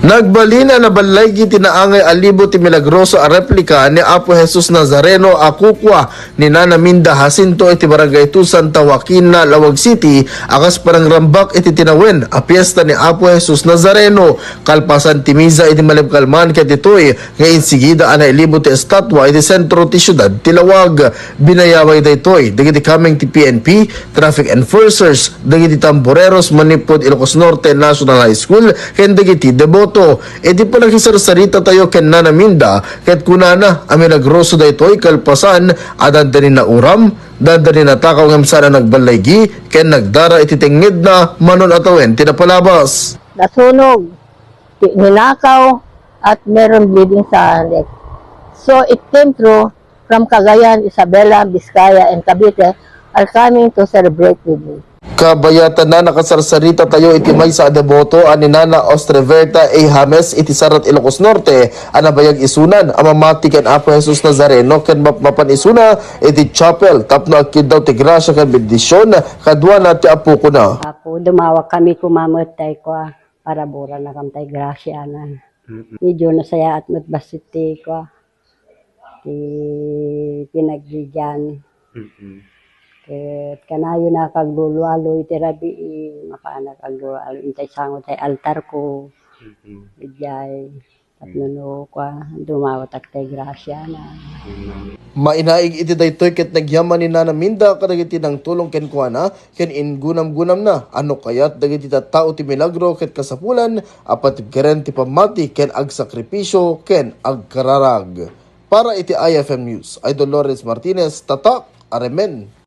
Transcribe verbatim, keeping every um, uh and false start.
Nagbalin a naballaygi ti naangay a libo ti milagroso a replika ni Apo Jesus Nazareno a kukua ni Nana Minda Jacinto iti Barangay two Santa Joaquina, Laoag City, a kas panangrambak iti tinawen a piesta ni Apo Jesus Nazareno. Kalpasan ti misa iti malem kalman ket ditoy nga insigida a nailibo ti estatwa iti sentro ti siudad ti Laoag. Binayaway daytoy dagiti kameng ti P N P, traffic enforcers, dagiti tamboreros manipud Ilocos Norte National High School, ken dagiti deboto. Iti panakisarsarita tayo ken Nana Minda, ket kunana a milagroso daytoy kalpasan a dandani nauram, dandani natakaw ngem saan a nagballaygi, ken nagdara iti tengngedna manon a tawen ti napalabas. Nasunog, ti-, ninakaw, at meron bleeding sa neck. So, it came through from Cagayan, Isabela, Vizcaya, and Cavite are coming to celebrate with me. Kabayatanna, nakasarsarita tayo iti maysa a deboto a ni Nana Ostreverta A. James iti Sarat, Ilocos Norte, a nabayag isunan a mamati ken Apo Jesus Nazareno ken mapmapan isuna iti chapel tapno agkiddaw ti grasia ken bendision kaduana ti apokona. Apo, dumawak kami kumamet tay kua, paraburan na kam tay grasia na. Mm-mm. Medyo nasayaat met bassit ti kua, ti pinagbidian. Mm-mm. Ket kanayon a kaglulualoy ti rabii, mapanak aglulualoy intay sango tay altar ko. Mm-mm. Idiay, tapno no kua, dumawatak tay grasia na. Amen. Mainaig iti daytoy ket nagyaman ni Nana Minda kadagiti nangtulong kenkuana, ken ingunamgunamna a no kayat dagiti tattao ti milagro ket kasapulan a patibkeren ti pammati ken agsakripisio ken agkararag. Para iti I F M News, Idol Lawrence Martinez, Tatak, Aremen.